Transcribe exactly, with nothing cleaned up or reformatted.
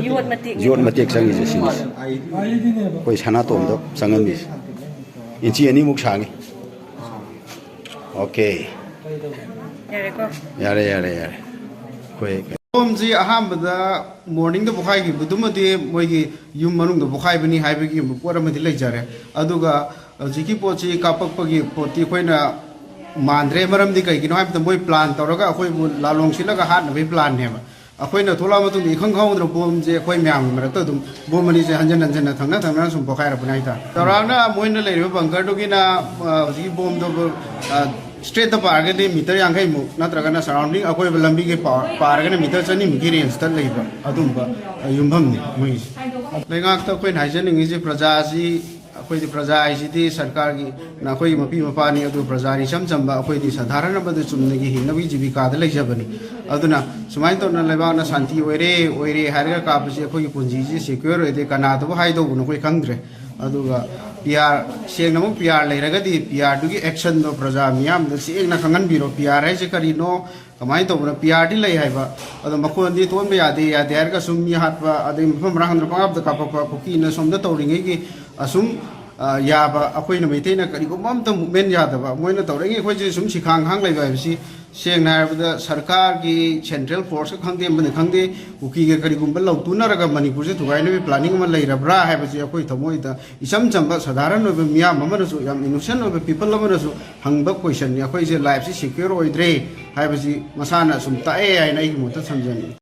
ꯌꯣꯠ ꯃꯇꯦꯛ ꯌꯣꯠ ꯃꯇꯦꯛ ꯆꯪꯉꯤꯁꯦ ꯁꯤꯅꯤ꯫ ꯑꯩꯈꯣꯏ ꯁꯅꯥꯇꯣꯝꯗ ꯆꯪꯉꯝꯃꯤꯁꯦ ꯏꯟꯆꯤ ꯑꯅꯤꯃꯨꯛ ꯁꯥꯡꯉꯤ꯫ ꯑꯣꯀꯦ꯫ ꯌꯥꯔꯦꯀꯣ? ꯌꯥꯔꯦ, ꯌꯥꯔꯦ, ꯌꯥꯔꯦ꯫ ꯑꯩꯈꯣꯏ ꯕꯣꯝꯁꯤ ꯑꯍꯥꯟꯕꯗ ꯃꯣꯔꯅꯤꯡꯗ ꯄꯣꯈꯥꯏꯈꯤꯕꯗꯨꯃꯗꯤ ꯃꯣꯏꯒꯤ ꯌꯨꯝ ꯃꯅꯨꯡꯗ ꯄꯣꯈꯥꯏꯕꯅꯤ ꯍꯥꯏꯕꯒꯤ ꯄꯣꯠ ꯑꯃꯗꯤ ꯂꯩꯖꯔꯦ꯫ ꯑꯗꯨꯒ ꯍꯧꯖꯤꯛꯀꯤ ꯄꯣꯠꯁꯤ ꯀꯥꯞꯄꯛꯄꯒꯤ ꯄꯣꯠꯇꯤ ꯑꯩꯈꯣꯏꯅ ꯃꯥꯟꯗ꯭ꯔꯦ꯫ ꯃꯔꯝꯗꯤ ꯀꯩꯒꯤꯅꯣ ꯍꯥꯏꯕꯗ ꯃꯣꯏ ꯄ꯭ꯂꯥꯟ ꯇꯧꯔꯒ ꯑꯩꯈꯣꯏꯕꯨ ꯂꯥꯂꯣꯡ ꯁꯤꯠꯂꯒ ꯍꯥꯠꯅꯕꯒꯤ ꯄ꯭ꯂꯥꯟꯅꯦꯕ꯫ ꯑꯩꯈꯣꯏꯅ ꯊꯣꯛꯂꯛꯑ ꯃꯇꯨꯡꯗ ꯏꯈꯪ ꯈꯪꯍꯧꯗꯅ ꯕꯣꯝꯁꯦ ꯑꯩꯈꯣꯏ ꯃꯌꯥꯝꯒꯤ ꯃꯔꯛꯇ ꯑꯗꯨꯝ ꯕꯣꯝ ꯑꯅꯤꯁꯦ ꯍꯟꯖꯟ ꯍꯟꯖꯟꯅ ꯊꯪꯅ ꯊꯪꯅꯅ ꯁꯨꯝ ꯄꯣꯈꯥꯏꯔꯛꯄꯅꯦ ꯍꯥꯏꯇꯥꯔꯦ꯫ ꯆꯥꯎꯔꯥꯛꯅ ꯃꯣꯏꯅ ꯂꯩꯔꯤꯕ ꯕꯪꯀꯔꯗꯨꯒꯤꯅ, ꯑ, ꯍꯧꯖꯤꯛꯀꯤ ꯕꯣꯝꯗꯣ, ꯑ, ꯏꯁꯇ꯭ꯔꯦꯠꯇ ꯄꯥꯔꯒꯗꯤ ꯃꯤꯇꯔ ꯌꯥꯡꯈꯩꯃꯨꯛ, ꯅꯠꯇ꯭ꯔꯒꯅ ꯁꯔꯥꯎꯟꯗꯤꯡ ꯑꯀꯣꯏꯕ ꯂꯝꯕꯤꯒꯤ ꯄꯥ-, ꯄꯥꯔꯒꯅ ꯃꯤꯇꯔ ꯆꯅꯤꯃꯨꯛꯀꯤ ꯔꯦꯟꯖꯇ ꯂꯩꯕ ꯑꯗꯨꯝꯕ, ꯑ, ꯌꯨꯝꯐꯝꯅꯤ ꯃꯣꯏꯒꯤꯁꯦ꯫ ꯂꯩꯉꯥꯛꯇ ꯑꯩꯈꯣꯏꯅ ꯍꯥꯏꯖꯅꯤꯡꯉꯤꯁꯦ ꯄ꯭ꯔꯖꯥꯁꯤ ꯑꯩꯈꯣꯏꯗꯤ ꯄ꯭ꯔꯖꯥ ꯍꯥꯏꯁꯤꯗꯤ ꯁꯔꯀꯥꯔꯒꯤ, ꯑꯩꯈꯣꯏꯒꯤ ꯃꯄꯤ ꯃꯄꯥꯅꯤ, ꯑꯗꯨ ꯄ꯭ꯔꯖꯥꯅꯤ ꯏꯆꯝ ꯆꯝꯕ, ꯑꯩꯈꯣꯏꯗꯤ ꯁꯥꯙꯥꯔꯟ ꯑꯃꯗ ꯆꯨꯝꯅꯒꯤ ꯍꯤꯡꯅꯕꯒꯤ ꯖꯤꯕꯤꯀꯥꯗ ꯂꯩꯖꯕꯅꯤ꯫ ꯑꯗꯨꯅ ꯁꯨꯃꯥꯏꯅ ꯇꯧꯅ ꯂꯩꯕꯥꯛꯅ ꯁꯥꯟꯇꯤ ꯑꯣꯏꯔꯦ, ꯑꯣꯏꯔꯦ ꯍꯥꯏꯔꯒ ꯀꯥꯞꯄꯁꯤ ꯑꯩꯈꯣꯏꯒꯤ ꯄꯨꯟꯁꯤꯁꯤ ꯁꯦꯀ꯭ꯌꯣꯔ ꯑꯣꯏꯗꯦ, ꯀꯅꯥꯗꯕꯨ ꯍꯥꯏꯗꯧꯕꯅꯣ ꯑꯩꯈꯣꯏ ꯈꯪꯗ꯭ꯔꯦ꯫ ꯑꯗꯨꯒ ꯄꯤ ꯑꯥꯔ, ꯁꯦꯡꯅꯃꯛ ꯄꯤ ꯑꯥꯔ ꯂꯩꯔꯒꯗꯤ ꯄꯤ ꯑꯥꯔꯗꯨꯒꯤ ꯑꯦꯛꯁꯟꯗꯣ ꯄ꯭ꯔꯖꯥ ꯃꯤꯌꯥꯝꯗ ꯁꯦꯡꯅ ꯈꯪꯍꯟꯕꯤꯔꯣ꯫ ꯄꯤ ꯑꯥꯔ ꯍꯥꯏꯁꯦ ꯀꯔꯤꯅꯣ? ꯀꯃꯥꯏꯅ ꯇꯧꯕꯅꯣ? ꯄꯤ ꯑꯥꯔꯗꯤ ꯂꯩ ꯍꯥꯏꯕ, ꯑꯗꯣ ꯃꯈꯣꯟꯗꯤ ꯊꯣꯛꯍꯟꯕ ꯌꯥꯗꯦ, ꯌꯥꯗꯦ ꯍꯥꯏꯔꯒ ꯁꯨꯝ ꯃꯤ ꯍꯥꯠꯄ, ꯑꯗꯩ ꯃꯐꯝ ꯃꯔꯥꯡ ꯈꯪꯗꯅ ꯄꯪꯀꯥꯞꯇ ꯀꯥꯞꯄꯛꯄ, ꯀꯨꯀꯤꯅ ꯁꯣꯝꯗ ꯇꯧꯔꯤꯉꯩꯒꯤ ꯑꯁꯨꯝ, ꯑ, ꯌꯥꯕ, ꯑꯩꯈꯣꯏꯅ ꯃꯩꯇꯩꯅ ꯀꯔꯤꯒꯨꯝꯕ ꯑꯝꯇ ꯃꯨꯞꯃꯦꯟ ꯌꯥꯗꯕ, ꯃꯣꯏꯅ ꯇꯧꯔꯤꯉꯩ ꯑꯩꯈꯣꯏꯁꯦ ꯁꯨꯝ ꯁꯤꯈꯥꯡ ꯈꯥꯡ ꯂꯩꯕ ꯍꯥꯏꯕꯁꯤ, ꯁꯦꯡꯅ ꯍꯥꯏꯔꯕꯗ, ꯁꯔꯀꯥꯔꯒꯤ ꯁꯦꯟꯇ꯭ꯔꯦꯜ ꯐꯣꯔꯁꯀ ꯈꯪꯗꯦ, ꯑꯃꯅ ꯈꯪꯗꯦ, ꯀꯨꯀꯤꯒ ꯀꯔꯤꯒꯨꯝꯕ ꯂꯧꯇꯨꯅꯔꯒ ꯃꯅꯤꯄꯨꯔꯁꯦ ꯊꯨꯒꯥꯏꯅꯕꯒꯤ ꯄ꯭ꯂꯥꯅꯤꯡ ꯑꯃ ꯂꯩꯔꯕ꯭ꯔꯥ ꯍꯥꯏꯕꯁꯤ ꯑꯩꯈꯣꯏ ꯊꯃꯣꯏꯗ ꯏꯆꯝ ꯆꯝꯕ ꯁꯥꯙꯥꯔꯟ ꯑꯣꯏꯕ ꯃꯤꯌꯥꯝ ꯑꯃꯅꯁꯨ, ꯌꯥꯝ ꯏꯅꯣꯁꯦꯟ ꯑꯣꯏꯕ ꯄꯤꯄꯜ ꯑꯃꯅꯁꯨ ꯍꯪꯕ ꯀꯣꯏꯁꯟꯅꯤ꯫ ꯑꯩꯈꯣꯏꯁꯦ ꯂꯥꯏꯐꯁꯤ ꯁꯦꯀ꯭ꯌꯣꯔ ꯑꯣꯏꯗ꯭ꯔꯦ ꯍꯥꯏꯕꯁꯤ ꯃꯁꯥꯅ ꯁꯨꯝ ꯇꯥꯛꯑꯦ ꯍꯥꯏꯅ ꯑꯩꯒꯤ ꯃꯣꯠꯇ ꯊꯝꯖꯅꯤꯡꯉꯤ꯫